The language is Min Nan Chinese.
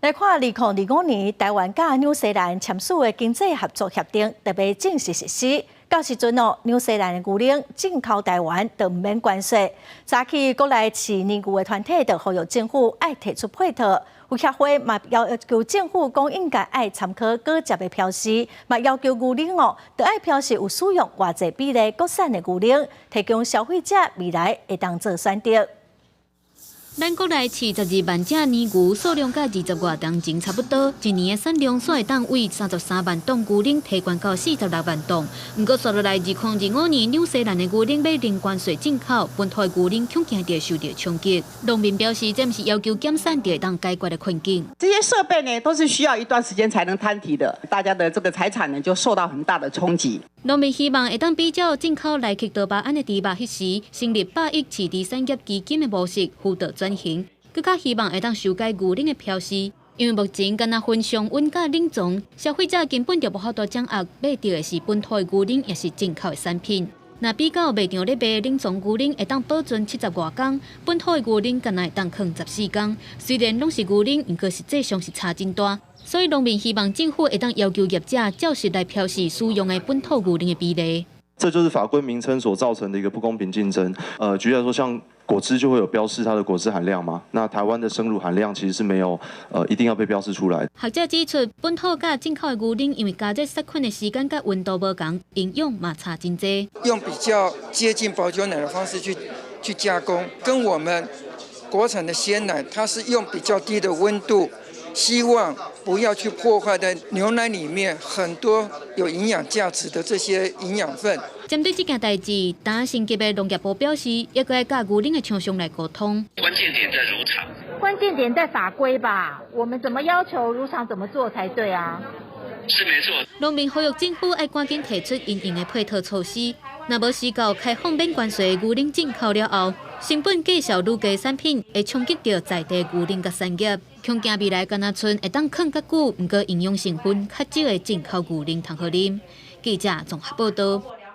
來看2025年台灣佮紐西蘭簽署的經濟合作協定，就欲正式實施。到時陣哦，紐西蘭的牛奶進口台灣就毋免關稅。早起國內飼奶牛的團體就呼籲政府愛提出配套，有協會嘛要求政府講應該愛參考果汁的標示，嘛要求牛奶哦，著愛標示有使用偌濟比例國產的牛奶，提供消費者未來會當做選擇。咱國內飼12萬隻奶牛，數量佮20外年前差不多。一年的產量煞會當為33萬噸牛奶提懸到46萬噸。毋過，紲落來2025年，紐西蘭的牛奶欲零關稅進口，本土的牛奶恐驚著受著衝擊。農民表示，這毋是要求減產就會當解決的困境。這些設備呢，都是需要一段時間才能攤提的，大家的這個財產呢，就受到很大的衝擊。農民希望會當比照進口萊克多巴胺的豬肉彼時，成立百億飼豬產業基金的模式，輔導轉型。閣較希望會當修改牛奶的標示，因為目前干焦分常溫佮冷藏，消費者根本就無法度掌握買著的是本土的牛奶，抑是進口的產品。若比較賣場咧賣冷藏牛奶會當保存70外工，本土的牛奶干焦會當囥14工。雖然攏是牛奶，毋過實際上是差真大。所以農民希望政府會當要求業者照實來標示使用的本土牛奶的比例。這就是法規名稱所造成的一個不公平競爭。舉例來說，像果汁就會有標示它的果汁含量嘛？那台灣的生乳含量其實是沒有，一定要被標示出來。學者指出，本土佮進口的牛奶，因為加熱殺菌的時間佮溫度無仝，營養嘛差真濟。用比較接近保久奶的方式去加工，跟我們國產的鮮奶，它是用比較低的溫度，希望不要去破壞在牛奶裡面很多有營養價值的這些營養分。針對這件代誌，台新級的農業部表示，猶閣愛佮牛奶的廠商來溝通。關鍵點在乳廠。關鍵點在法規吧？我們怎麼要求乳廠怎麼做才對啊？是沒錯。農民呼籲政府愛趕緊提出因應的配套措施，若無時到開放免關稅牛奶進口了後，成本繼續愈低產品會衝擊著在地牛奶佮產業，恐驚未來干焦賰會當囥較久，毋過營養成分較少的進口牛奶通好啉。記者綜合報導。